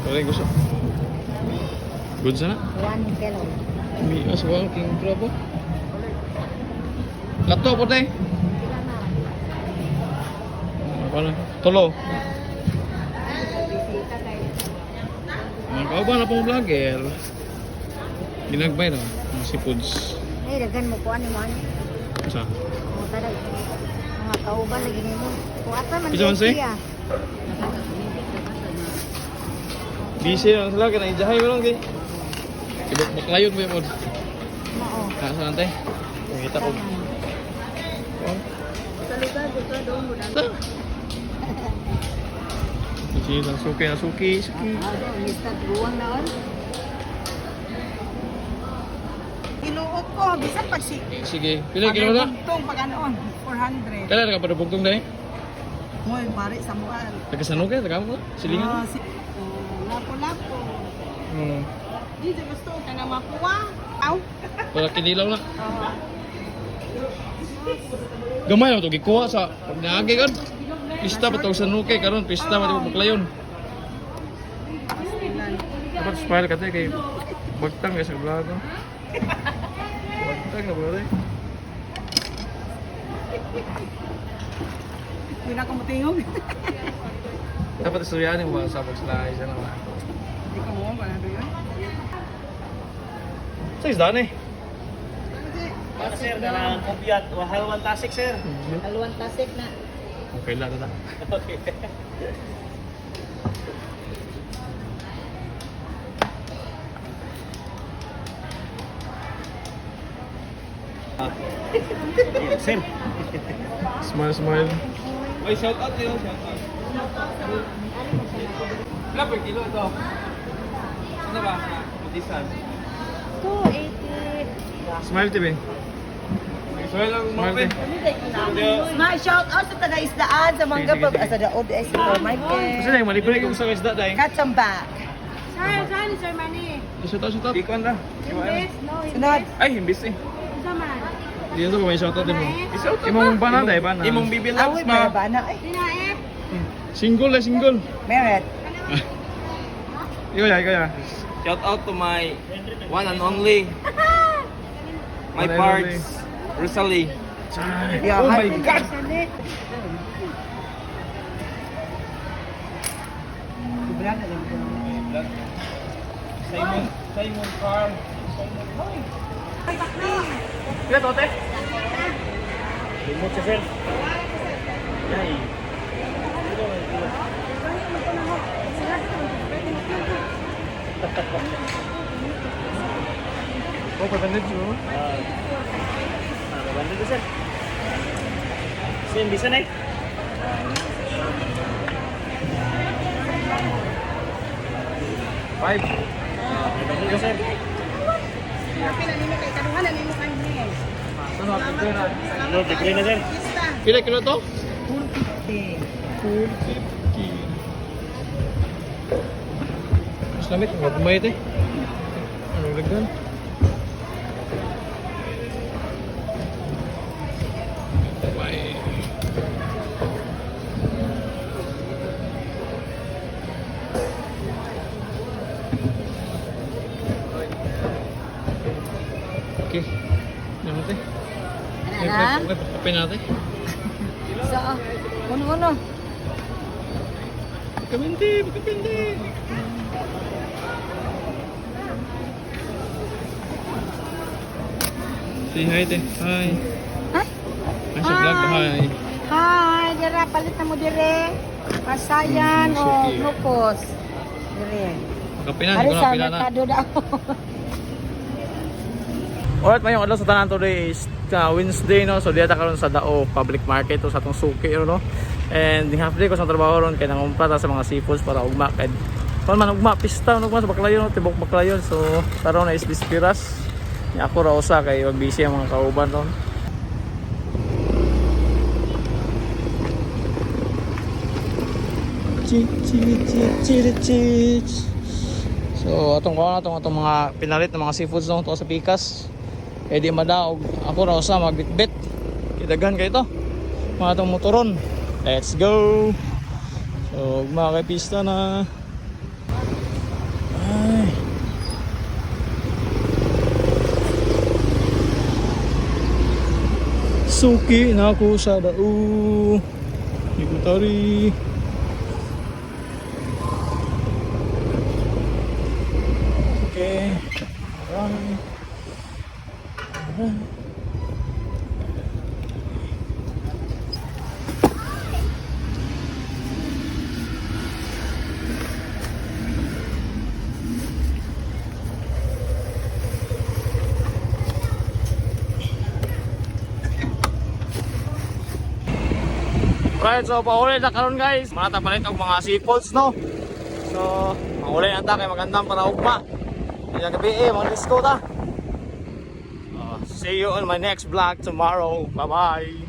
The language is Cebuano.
Okay, gusto. Good sana. 1 kilo. Mi aswang king crab oh. Lato po tayo. Sila na. Ano na? Tulo. Bisita kayo. Mga kauban na pong vlogger. Ginagbay na. Mga seafoods. Ay, daghan mo kuan mo ano. Sa? Mga tadag. Mga kauban lagi nimo. Kuata man Bisa man, di sir? siya. Busy lang sila. Kaya naijahay mo lang kay. Ibok baklayon mo yung mod. Mao. Nasa nante. Nakita ko. Oh. Sa lugar dito doon mo Sa? Sige, suki na suki, suki. Ah, lista buwang naon. Tinuok ko, bisan pag si... Sige, pila kilo na? Pag pag ano, 400. Kailan ka pa bugtong dai? Hoy, pare sa muan. Taga Sanuke, taga mo? Silingan. Ah, si oh, lapo-lapo. Hmm. Di sa gusto ka na makuha. Aw. Para kinilaw na. Oo. Gamay na to gikuha sa pag naagi kan. Pista pa tawag sa Sanuke karon, pista pa tawag Baclayon. Dapat smile ka te kay bagtang kay sa vlog. Oh. Bagtang na ba te? Hindi na ako mutingog. Dapat istoryahan mo ba sa pag-slice ano ba? Hindi ko mo ano yun. Sa isda ni. Para sir, kanang kubyat, halwan tasik sir. Alwan tasik na. Okay lang na. Okay. Sir. Smile, smile. Oy, shout out yun, shout out. Wala per kilo ito. Ano ba? Matisan. 280. Smile TV. Smile lang, smile TV. Ma, shout out sa taga-isdaan sa Sige, sige, sige. sa daod ay supermarket. Kasi na, malibre kong sa isda dahil. Katsambak. Sir, saan Sir Manny? Shout out, shout out. Ikaw na. Imbes, no, Sunod. Ay, imbis eh. Isa man. Dito ko may shout out mo. Imong bana dai bana. Imong bibi loves Awoy, ma. ba na ay. Dinae. Single eh, single. Merit. Ikaw ya, ikaw ya. Shout out to my one and only. My One and parts, Rosalie. Yeah, Oh my hi. God! Sobrang alam ko. Simon, Simon Carr. Simon, hi. Pila to, te? Remote siya, sir. Yay. Oh, 500 siguro. Ah, babanda ko, sir. Sir, bisa na eh. Five. Babanda ko, sir. Ano, picture na. Ano, degree na, sir. Pila kilo to? 450. 450. Mas lamit, magumay ito eh. Ano lagdan? Bye. Okay. Ano natin? Ano na? Okay, kape natin. So, uno-uno. Pagkamindi, pagkamindi. Say hi, te. Hi. Ha? Hi sa vlog, hi. Hi, dira palit na mo dire. Pasayan o Suki. nukos. Dire. Kape na, Ari hindi ko na sa pila na. merkado daw. Alright, mayong adlaw sa tanan today is Wednesday, no. So diya ta karon sa Dao Public Market o sa atong suki no. And half day ko sa trabaho ron kay nangumpra ta sa mga seafoods para ugma kay kon man ugma pista ugma sa Baclayon no, tibok Baclayon. So karon na is Bispiras. Nya ako ra usa kay wag busy ang mga kauban ron. Chi chi chi chi chi. So atong kuha na atong atong mga pinalit ng mga seafoods no to sa pikas. Eh di madaog ako ra usa magbitbit. Kidaghan kay ito. Mga atong motoron. Let's go. So mga kay pista na. Ay. Suki na ako sa dao. Di ko tari. Okay. Alright. Alright. Right, so pauli na karon, guys. Mga tapalit og mga seafoods, no. So, pauli na ta kay magandang para ugma. Kaya gabi eh, mga disco ta. See you on my next vlog tomorrow. Bye-bye.